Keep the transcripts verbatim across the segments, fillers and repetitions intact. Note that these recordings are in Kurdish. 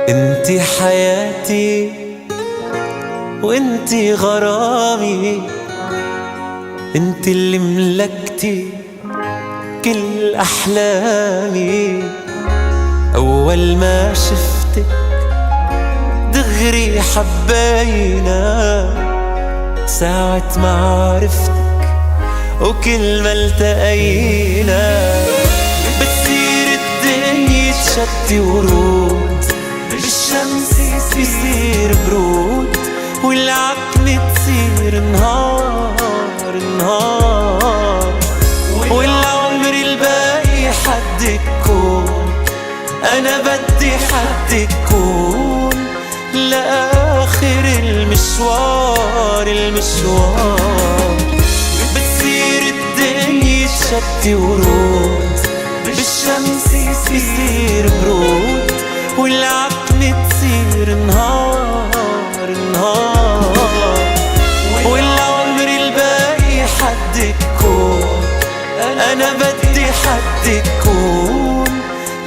انتي حياتي وانتي غرامي، انتي اللي ملكتي كل أحلامي. أول ما شفتك دغري حبينا، ساعة ما عرفتك وكل ما التقينا. بتصير الدنيا تشتي ورود، بالشمس يصير برود، والعتمة تصير نهار، نهار. والعمر الباقي حد يكون، أنا بدي حد يكون لآخر المشوار، المشوار. بتصير الدنيا تشتي ورود، بالشمس يصير برود، والعتمة تصير نهار، نهار. والعمر الباقي حد يكون، أنا بدي حد يكون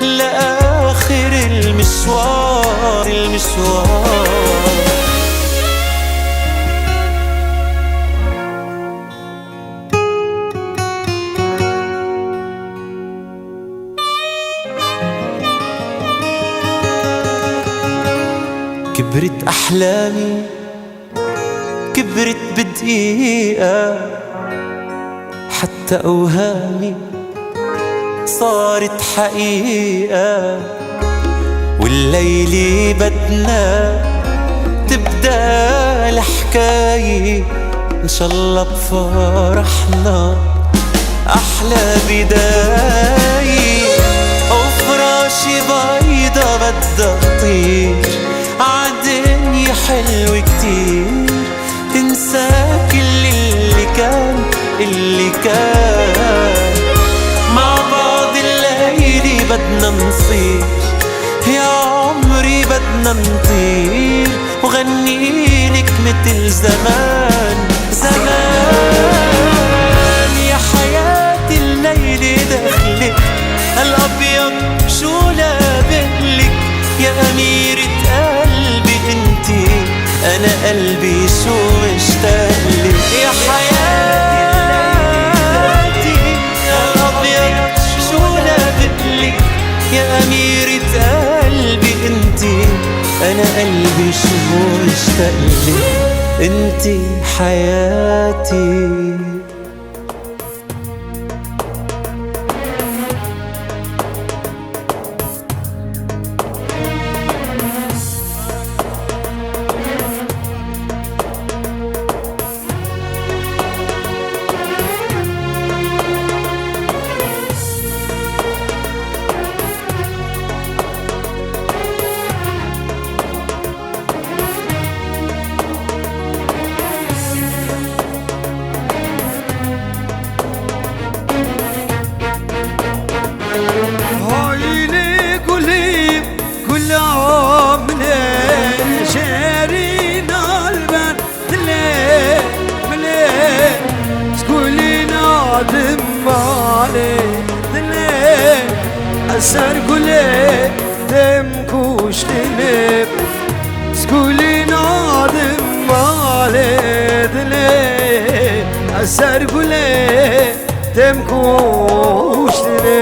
لآخر المشوار، المشوار. كبرت أحلامي، كبرت بدقيقة، حتى أوهامي صارت حقيقة. والليلة بدنا تبدأ الحكاية، إن شاء الله بفرحنا أحلى بداية. وفراشة بيضا بدها تطير عدنيا حلوة كتير، تنسى كل اللي كان، اللي كان. مع بعض الليلة بدنا نصير، يا عمري بدنا نطير، وغني لك متل زمان، زمان. يا حياتي الليلة دخلك الأبيض، شو لابقلك يا أميرة قلبي انتي، أنا قلبي شو اشتاقلك يا حياتي. يا أبيض، شو لابقلك يا أميرة قلبي انتي، أنا قلبي شو اشتاقلك، انتي حياتي. Haylê gulê, gula min e, şerîna li ber dilê min e. Gulîna dimbalê dilê, ez ser gulê têm kuştinê. Gulîna dimbalê dilê, ez ser gulê têm kuştinê.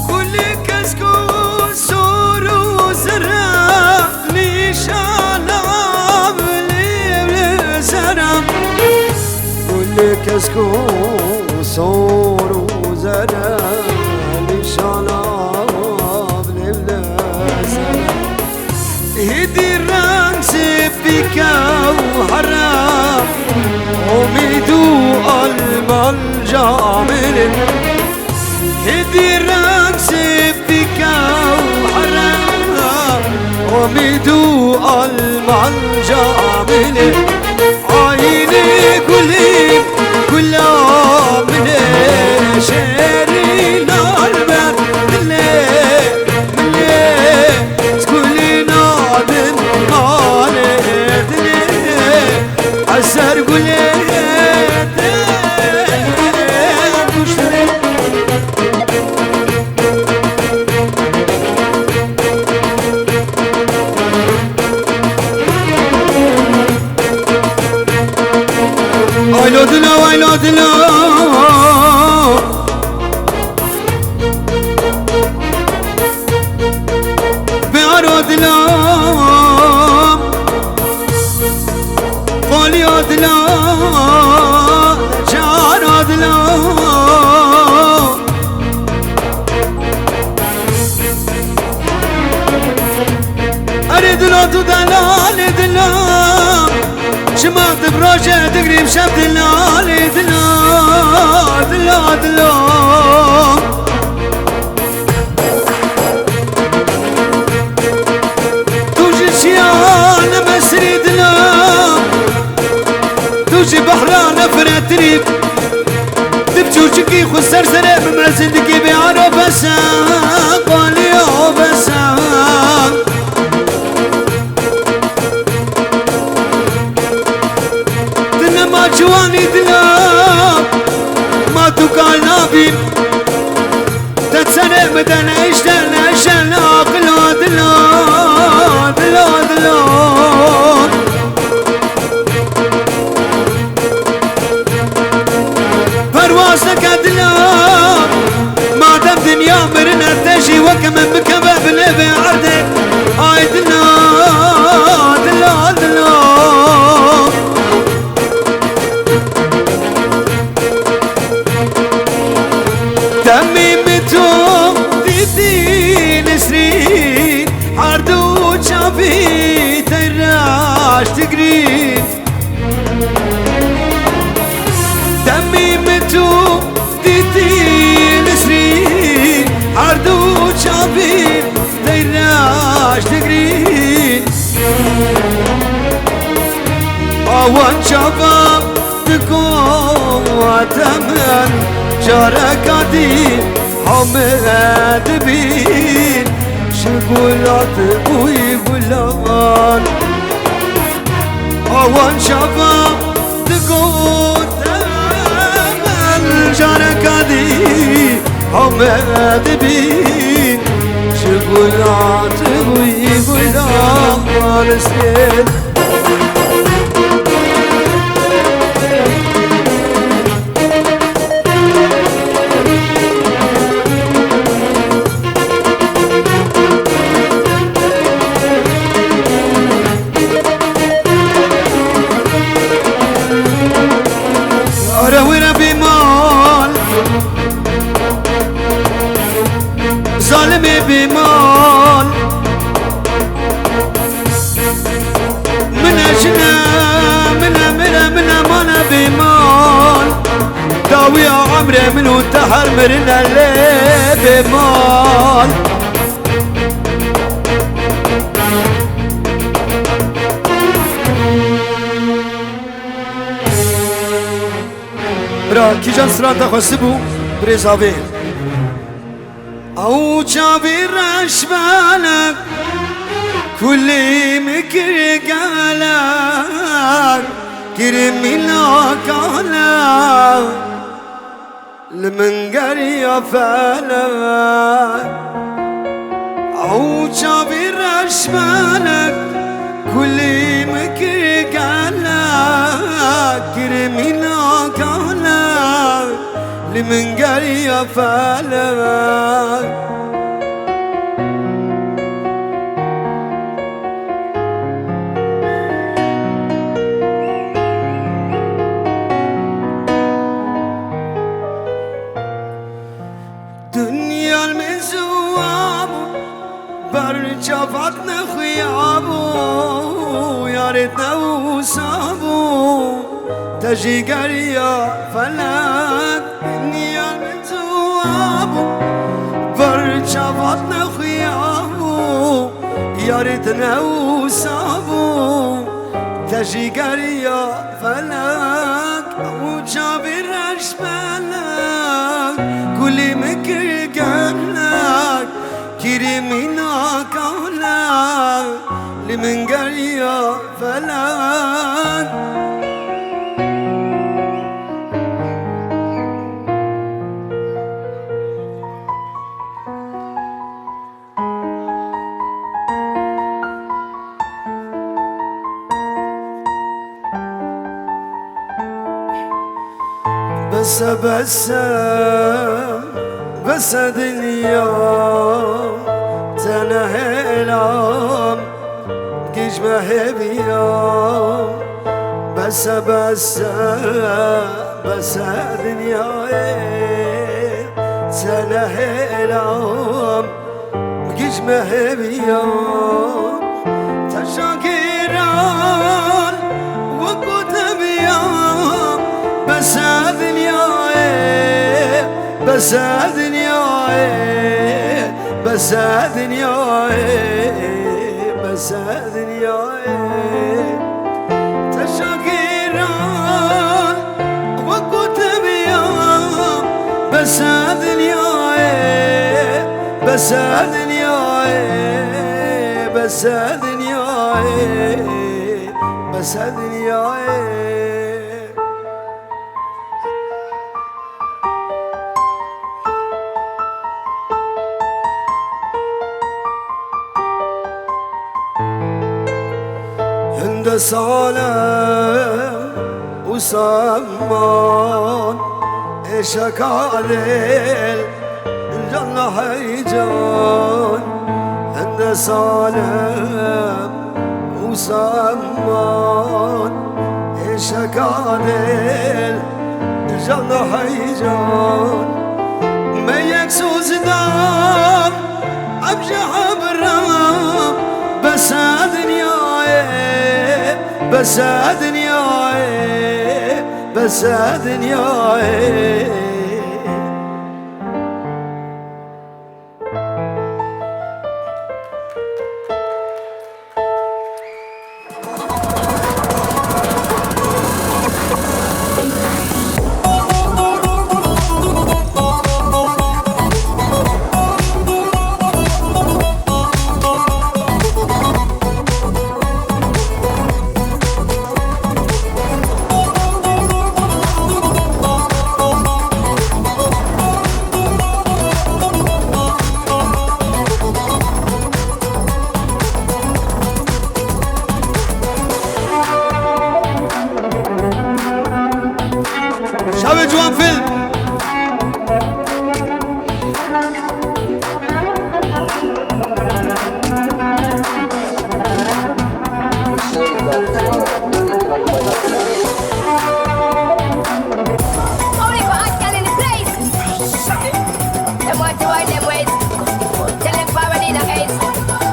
Gulê kesk û sor û zere, nîşana bilê zere. Gulê kesk û sor û zere, nîşana bilê zere. Hêdî rengê pîke û here, umîd û al Camilê hêdî reng sêvdîke û here, Omîd û Alman Camilê. Aynî gulî gula min ê, şêrîna li ber dilê, min ê, gulîna din malê dilê. Eser gulê te kuştine. Aylo dilo, aylo dilo. Biharo dilo, qoliyo dilo, caro dilo. Erê dilo tu delalê dilo. Çima tu bi rojê digrî bi şev dilalê dilo, dilo, dilo. Tu ji çiya ne mesrî dilo, tu ji behra ne firetirî. Tu bi çûçikî xwe ser serê bi mezindikî bê aro bese, qaliyo bese. Tu nema ciwanî dila, ma tu kal nabî. Te çerê min de ne îşte ne îşte ne aqilo dilo, dilo, dilo. Perwaz neke dilo, madem dinya mirin e, te jî weke min bikeve binê vê erdê. Ay dilo, dilo, dilo. Demê min tu dîtî Nesrîn, her du çavî te reş digrîn. Demê min tu dîtî Nesrîn, her du çavî te reş digrîn. Awan çava digote min, careka dî hame dibîn, ji gula dibûyî gulan. Awan çava digote min, careka dî hame dibîn, ji gula dibûyî gulan sêl. Are wira bêmal, zalimê bêmal. Min e jine, min e, min e, min e, mane bêmal. Dawiya emrê min û te her mirine lê bêmal. Bira, kîjan stran te xwestibû, birêz avê. Ew çavî reşbelek, kulî min kir gelek, kir mîna gelek, li min geriya felek. Ew çavî reşbelek, kulî min kir gelek, kir mîna gelek. Li min geriya felek. Dinya li min ziwa bû, ber çavat nexuya bû, yarê te wisa bû. Te Jî geriya felek, dinya min ciwa bû, ber çavat nexuya bû, yarî tine wisa bû. Te jî geriya felek, û çavî reş belek, kulî min kir gelek, kîrî mîna kalek, li min geriya felek. Bese, bese, bese dinya, te nehêla, gijme hêviya. Bese, bese, bese dinyayê, te nehêla, gijme hêviya. Te şakiran wekû te biya. Bese dinyayê, bese dinyayê, bese dinyayê, bese dinyayê. Te şakiran wekû te biya. Bese dinyayê, bese dinyayê, bese dinyayê, bese dinyayê. Hinde sal e wisa man, êşeka dil, can heyecan. Hinde sal e wisa man, êşeka dil, can heyecan. Me yek soz da, em ji hev re, bese dinyayê, bese dinyayê, bese dinyayê. Şevê Ciwan Film. Only God can in the place. Them want to wind them ways. Tell them forward in the haze.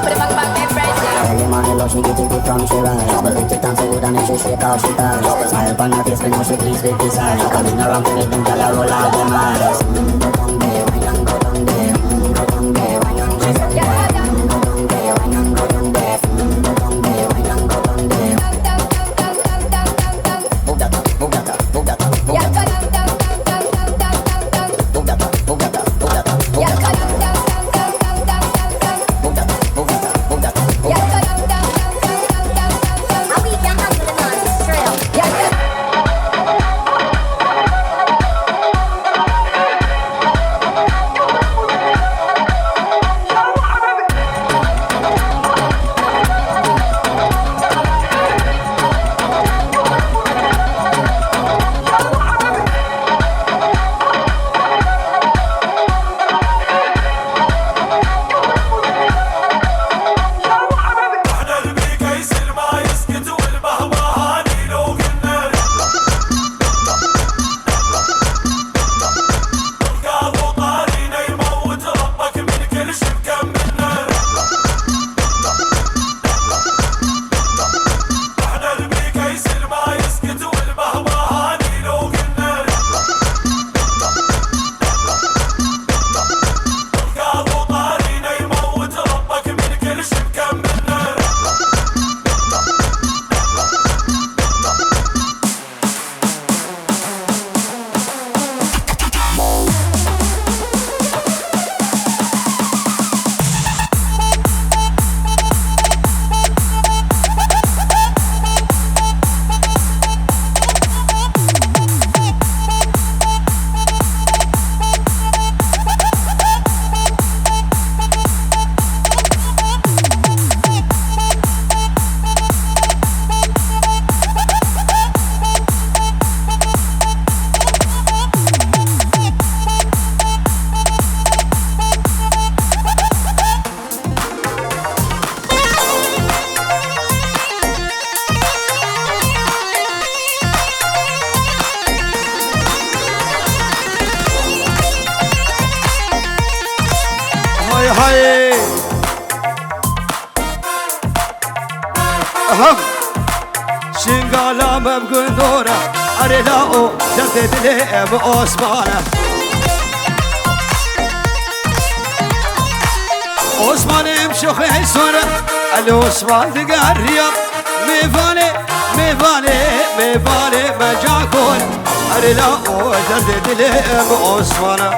Put a bang bang embrace, yeah. Early morning rush, me get it from she rise. But little time so good and make she shake off she ties. Smile upon her face, me know she pleased with this eyes. Coming around to make them gyal a roll out them eyes. Mm, go down there, wine and go down there. Mm, go down there, wine and go down there. Mm, go down there, wine and go down there. Mm, go down there, wine and go down there. Aha. Şingala me bi gundora, erê la o, derdê dilê em Osman e. Osmanê em şoxê sor e, el Osman digeriya. Mêvanê, mêvanê, mêvanê me ca kor. Erê la o, derdê dilê em Osman e.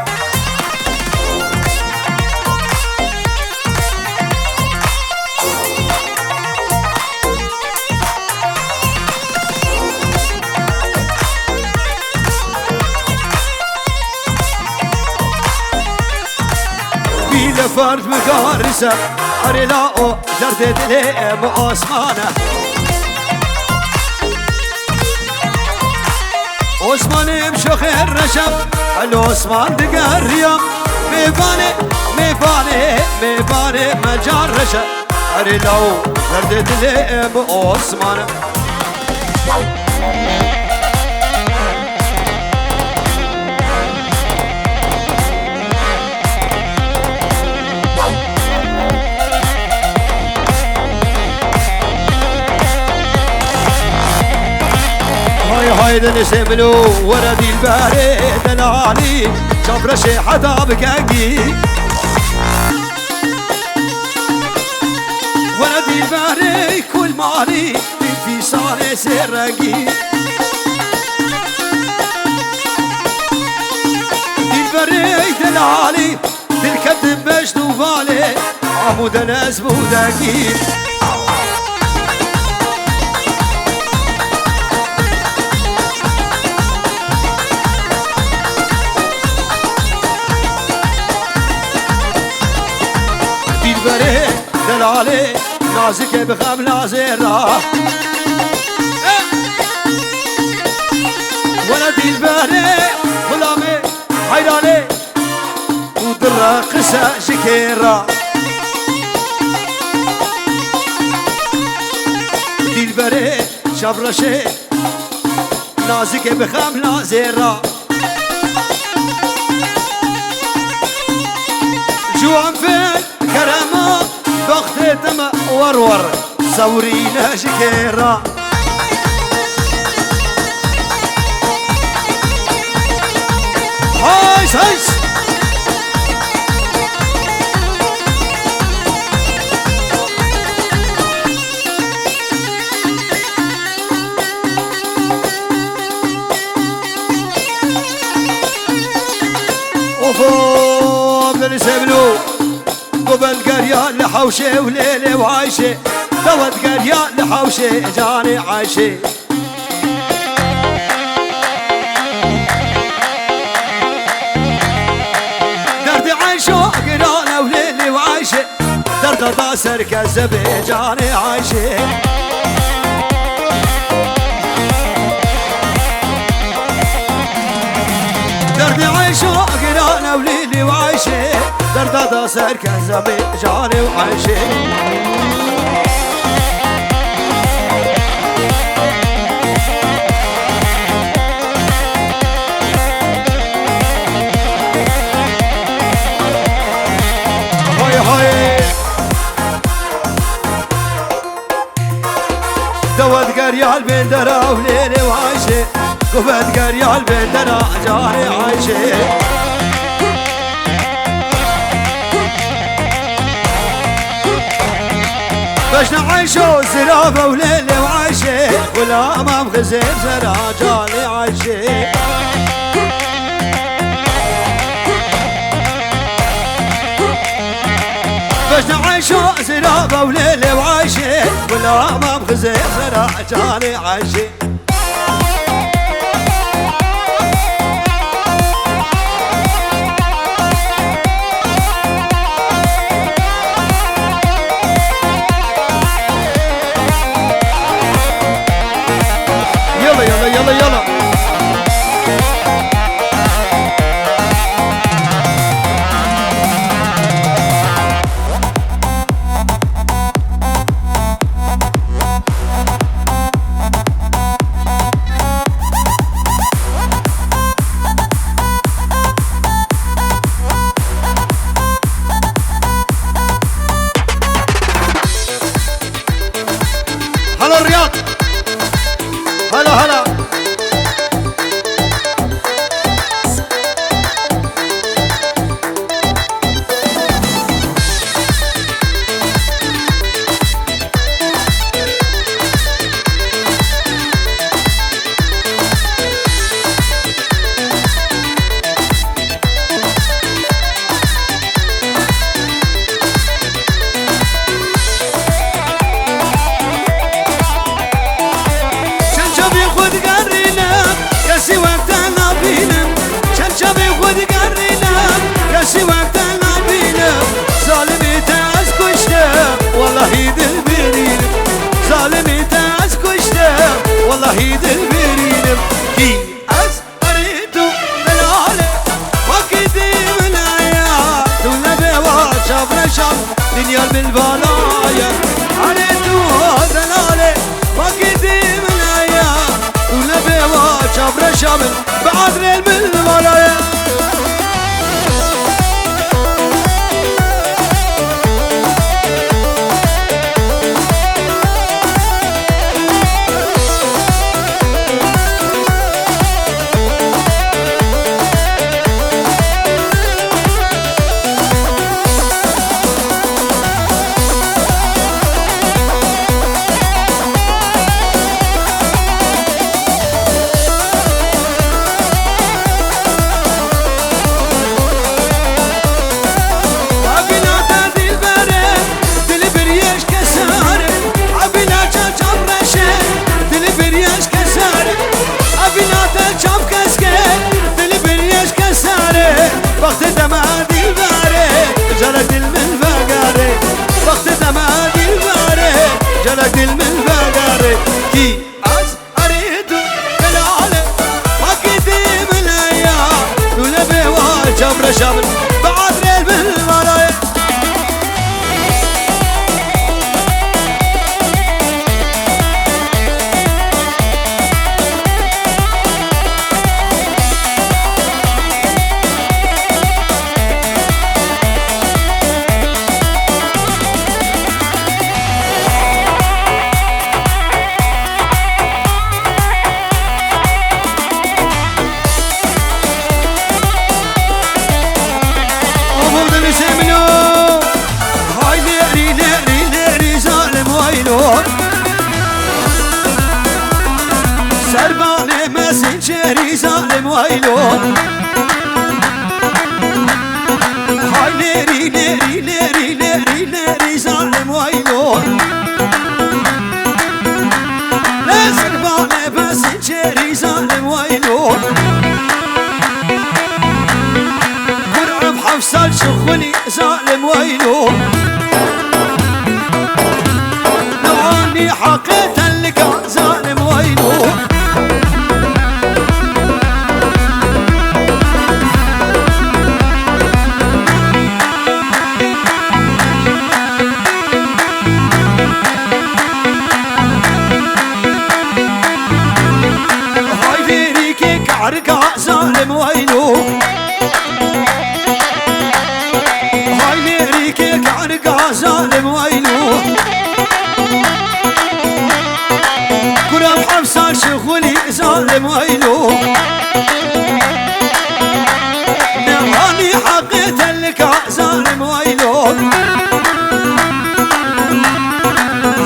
Bîle ferd mi garise, erê la o, derdê dilê em Osman e. Osmanê em şoxê reşe, el Osman digeriya. Mêvanê, mêvanê, mêvanê me ca reşe. Erê law, derdê dilê em Osman e. Hay hay denizê min û were dîlberê delalî, çavreşê heta bi kengî. Were dîlberê kulmalî, dîl fîsanê sê rengî. Dîlberê delalî, dil ketim beşt û valê, amûde nezm û dengî. Dîlberê delalê, nazikê bi xem lazê ra. Wele dîlberê, xulamê, heyranê û direqise ji kê ra. Dîlberê, çavreşê, nazikê bi xem lazê ra. Ciwan fê kerema, bextê te me wer wer, zewrîne ji kê ra. Hays, hays! Ofo, Abdülî Sevlu. Gobend geriya li hewşê û lêlê û Ayşê. Dewet geriya li hewşê canê Ayşê. Derdê Ayşo giran ew lêlê û Ayşê. Derda da ser kezebê canê Ayşê. Derdê Ayşo giran ew lêlê û Ayşê. Derda da ser kezebê canê û Ayşê. Hay hay. Dewet geriyal bên dera û lêlê û Ayşê. Guvet geriyal bên dera canê Ayşê. Bejne Ayşo zirav ew lêlê û Ayşê. Xulamam xizêr zera canê Ayşê. Bejne Ayşo zira bawlê lê Ayşê. Gulamam xizê zira canê Ayşê. Yala, yala, yala, yala. Adrel min valaye. Abîna te dîlberê, dil bir yeş kesare. Abîna ça çam reşe, dil bir yeş kesare. Abîna te çam keske, dil bir yeş kesare. Wextê dema dîlberê, cara dil min vegare. Wextê dema dîlberê, cara dil min vegare. Kî az Arê tu delale, hakî dî min ya, tu lebê wa cam reşa min, bi adrê min valaye. Abo dil semino. Hay lerî, lerî, lerî, zalim waylo. Serbanê mesin çerî, zalim waylo. Hay lerî, lerî, lerî, lerî, lerî, zalim waylo. Lê serbanê mesin çerî, zalim waylo. Kur'an heft sal şixulî, zalim waylo. Newanî haqê telika, zalim waylo. Hay verîkê karika, zalim waylo. Hay verîkê karika, zalim waylo. Kuram heft sal şixulî, zalim waylo. Newanî haqê telika, zalim waylo.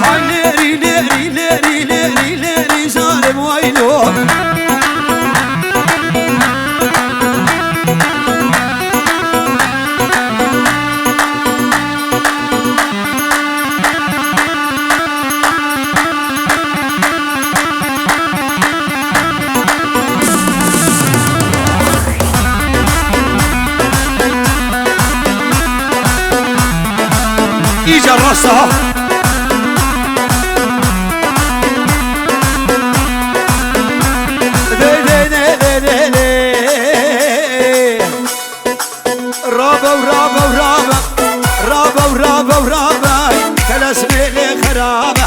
Hay lerî, lerî, lerî, lerî, lerî, zalim waylo. Îcar rasta ha. Lê, lê, lê, lê, lê, lê. Rabe û rabe û rabe, rabe û rabe û rabe, te lezmê lê xerabe,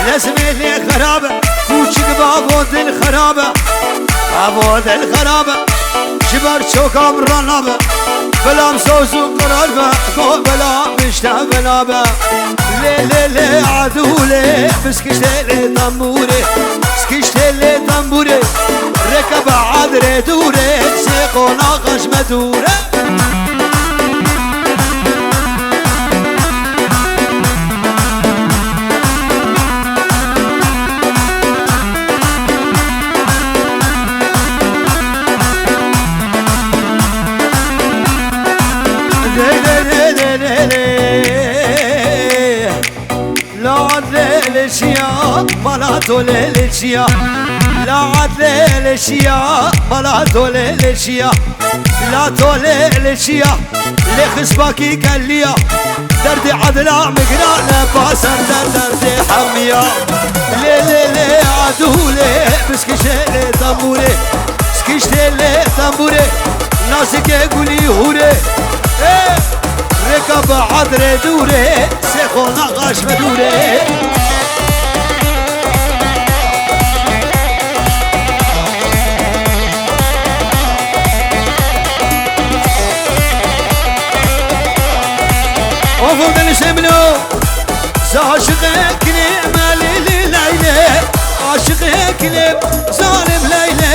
lezmê lê xerabe, kûçik bavo dil xerabe, bavo dil xerabe, ji ber çoka min ranabe, belam soz û qerar be, go belam işte bela be. Lê, lê, lê, adû lê, biskiştê lê tembûrê, biskiştê lê tembûrê, reke be adrê dûrê, sê qonaxa ji me dûr e. Lê, lê, lê, lê, lê, lê. La lê lê şiya, mala to lê lê şiya. La lê lê şiya, mala to lê lê şiya. La to lê lê şiya, lê xisbakî keliya. Derdê edla migrane, pasem der derdê hemiya. Lê lê lê adû lê, biskişê lê tembûrê. Skiştê lê tembûrê, nazikê gulî hûrê. Ê, rêka bi edrê dûrê, sê qonaxa ji me dûrê. Aşiqê kilê me lê lê leylê, aşiqê kilê zalim leylê.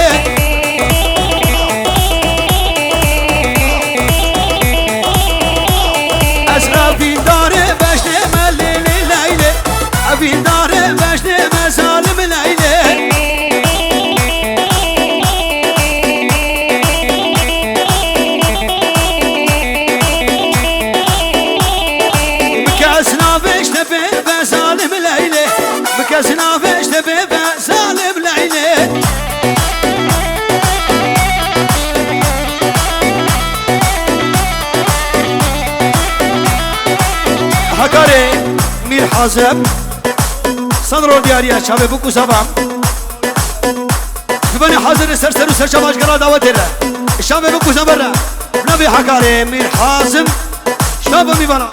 Ez evîndarê beşnê me lê lê leylê, evîndarê beşnê me zalim leylê. Kes navê işte bê be zalim leylê. Kes navê işte bê be zalim leylê. Hakarê Mîr Hazim. Sed rol diyariye çavê bû ku zava. Bibanê hazir ser ser û ser çava ji gera dawetê re. Şavê bû ku zava re. Navê Hakarê Mîr Hazim. Şava mîvana.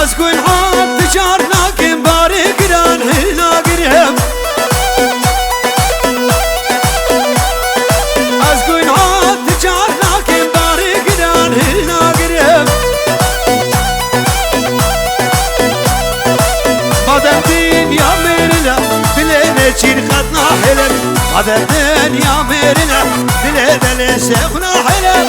Ez gunha ti car nakim, barê giran hilnagirim. Ez gunha ti car nakim, barê giran hilnagirim. Madem dinya mêrine, dilê neçîn xet nahêlim. Madem dinya mêrine, dilê delê sêx nahêlim.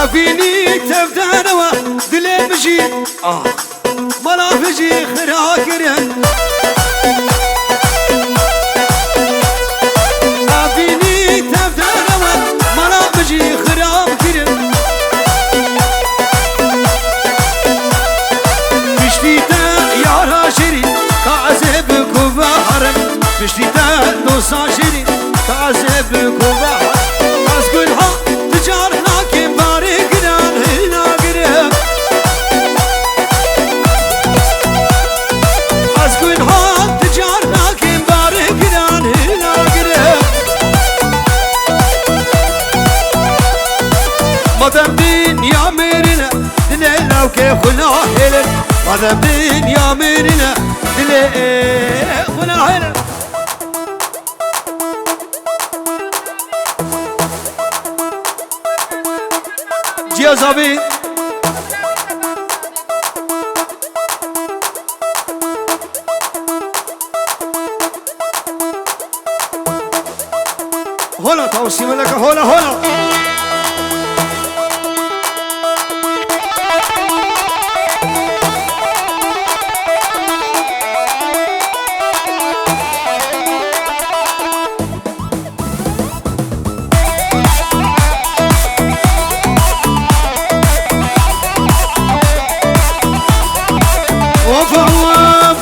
Evînî tevdenewe dilê min jî. Ah. Mala min jî xira kirin. Evînî tevdenewe, mala min jî xira kirin. Piştî te yara şirîn, ka ez ê bi ku veherim. Piştî te dosta şirîn, ka ez ê bi ku veherim. Ez gunha ti car nakim, barê giran hilnagirim. Ez gunha ti car nakim, barê giran hilnagirim. Madem dinya mêrine, dilê lawkê xwe nahêlin. Madem dinya mêrine, dilê xwe nahêlin. Cihaz abi. Hola, Tawsî Meleka, hola, hola. Of, of.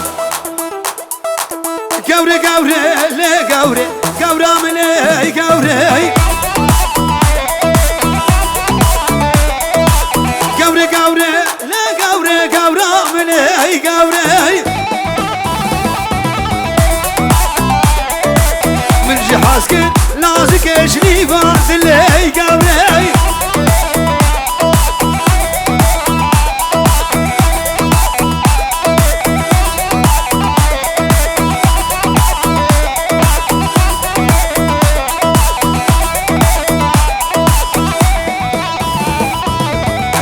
Gewre, gewre, lê gewre, gewra min ey gewre. Gewre, gewre, lê gewre, gewra min ey gewre. Min jî hez kir nazikê ji nîva dilê gewre.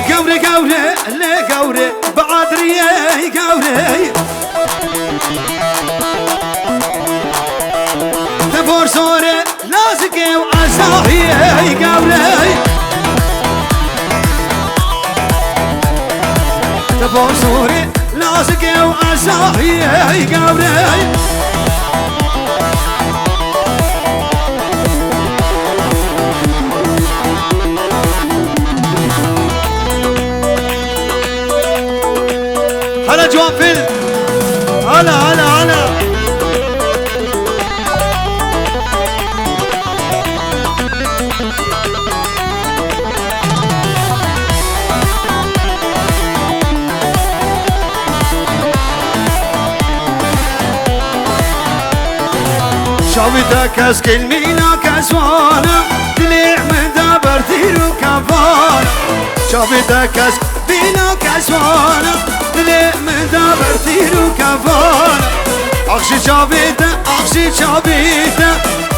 Gewre, gewre, lê gewre, bi adriyê gewre. Te borsore nazikê û ezahiyê gewre. Te borsore nazikê û ezahiyê gewre. Çavê te keskin mîna keswana, dilê min da ber tîr û kefana. Çavê te kesk mîna keswana, dilê min da ber tîr û kefana. Axşî çavê te, axşî çavê te,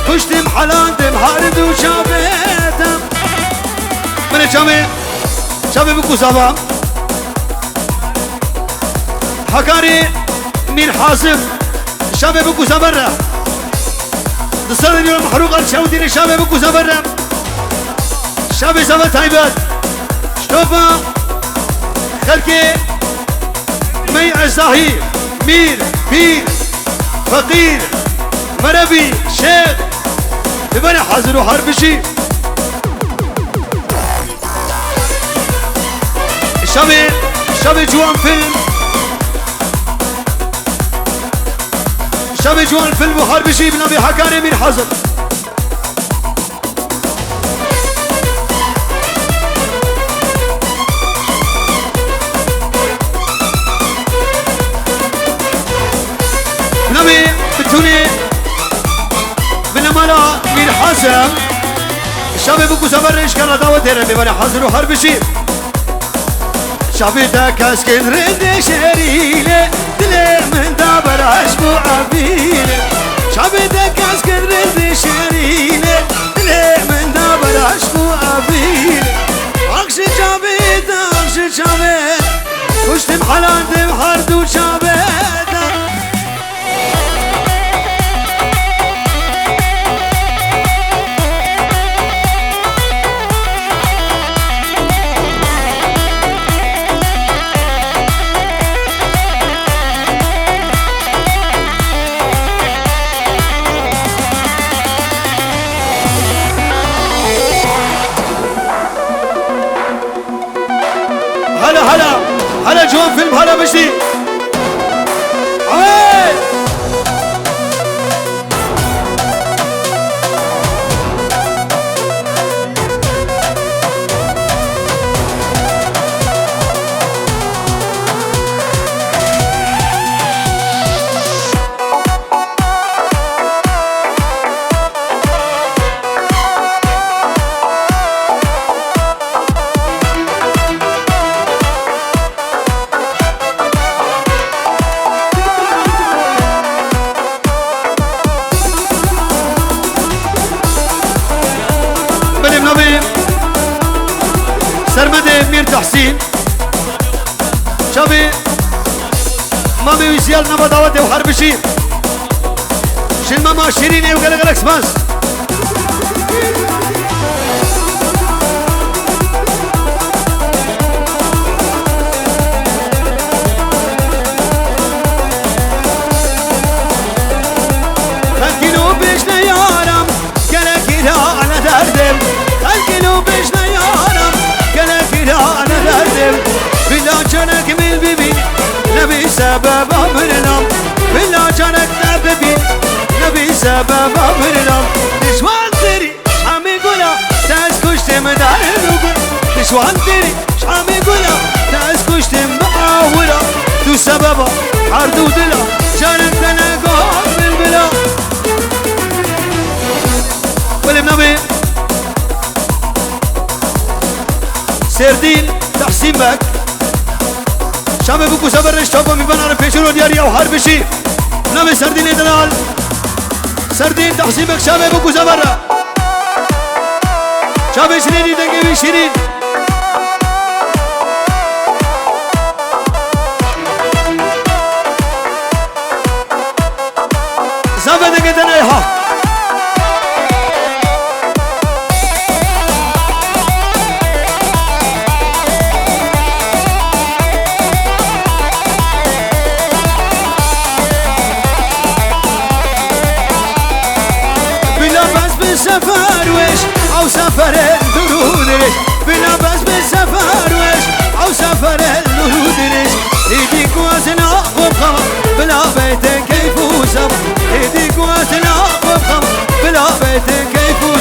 kuştim helandim her du çavê te. Min ê çavê, çavê bikûsa ba. Hakarê Mîr Hazim, çavê bikûsa ber re. Di ser dîro Mehrûq Erçewdînê çavê bikûsa ber re. Çavê zave taybet. Ştopa xelkê mey ezdahî, mîr, pîr, feqîr, merevî, şêx. Bibere hazir û her bijî. Şevê, şevê ciwan film. Şevê ciwan film û her bijî bi navê Hakarê Mîr Hazim. Bi navê Bitûnê Binemala Mîr Hazim. Şevê bikûsa ber re, îşkala dawetê re bibere hazir û her bijî. Şevê te keskin rindê şêrîne, dilê min da ber eşq û evîne. Şevê te keskin rindê şêrîne, dilê min da ber eşq û evîne. Axşî çavê te, axşî çavê, kuştim helandim her du çavê te. Hala, hala, hala ciwan film, hala bijî. Awey! Belê, bi navê Sermedê Mîr Tehsîn. Çavê mamê wî Ziyal nava dawetê û her bijî. Jin mama Şîrînê û gelek gelek spas. Xelkî lo bêjne yaram, gelek îra ne derdim. Xelkî lo bêjne yaram, gelek îra ne derdim. Bila çerek min bibî, nebî sebeba mirinam. Bila çerek te bibî, nebî sebeba mirinam. Dijwan tirî, şamê gula, te ez kuştim darin û gul. Dijwan tirî, şamê gula, te ez kuştim bi awira. Tu sebeba her du dila, carek te negot bilbila. Belê, bi navê Serdîn Tehsîn Beg. Çavê bikûsa ber re, çava mîvana re pêşiro diyarî ew her bijî. Bi navê Serdînê delal. Serdîn Tehsîn Beg çavê bikûsa ber re. Çavê şirînî, dengê wî şirîn. Zave dengê te neyha. Bila bes bi sefer weş, ew seferê dûr û dirêj. Bila bes bi sefer weş, ew seferê dûr û dirêj. Êdî ku ez naxwe bixema, bila beytên keyf û sema. Êdî ku ez naxwe bixema, bila beytên keyf û